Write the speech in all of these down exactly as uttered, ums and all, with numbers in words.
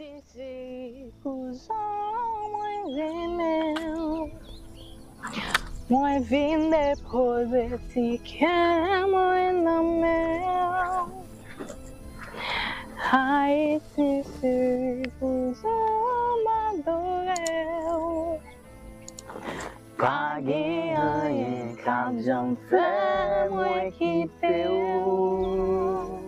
Ayiti, kouzan mwen renmen w. Mwen vin depoze ti kè mwen nan men w. Ayiti, cheri, kouzan m adore w. Pa gen anyen k ap janm fè mwen kite w.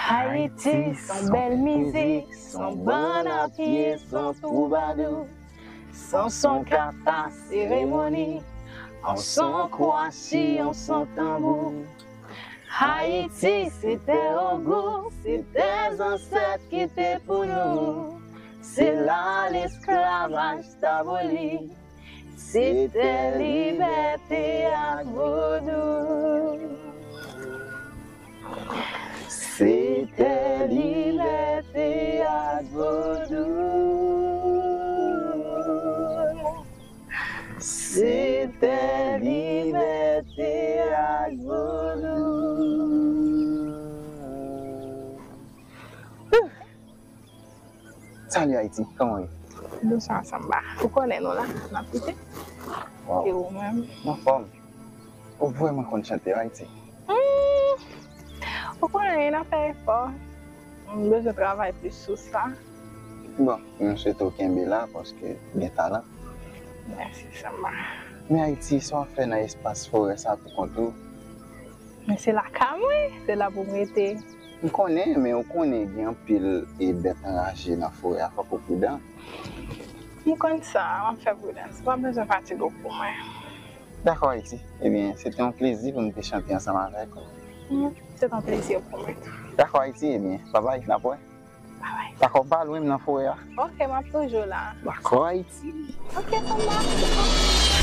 Ayiti, s on bèl mizik, s on bann a pye, s on twoubadou, s on son kata seremoni, on son kwachi, on son tanbou. Ayiti, se tè ogou, se tè zansèt kite pou nou. Se la lesklavaj t aboli. Se tè libète ak vodou. Se tè libète ak vodou. Se tè libète ak vodou. Salut Haïti, kòman w ye? Bonswa Samba. Ou konnen nou la, n ap kite. Wow. E ou menm? M anfòm. Ou vrèman konn chante, Haïti. Hmm. Ou konnen, n ap fè efò. M bezwen travay plis sou sa. Bon, m swete w kenbe la paske w gen talan. Mèsi Samba. Men Haïti, sa w ap fè nan espas forè sa pou kont ou? Men se lakay mwen, se la pou m rete. M konnen, men ou konnen gen anpil e bèt anraje nan forè a, fòk ou pridan. M konn sa, m ap fè pridans. Ou pa bezwen fatige w pou mwen. Dakò, Haïti. Ebyen, se te yon plezi pou m te chante ansanm avèk ou. Mm, se te yon plezi pou mwen tou. Dakò, Haïti. Ebyen, babay, n ap wè. Babay. Dakò, pa lwen m nan forè a. Ok, m ap toujou la. Dakò, Haïti. Ok, Samba.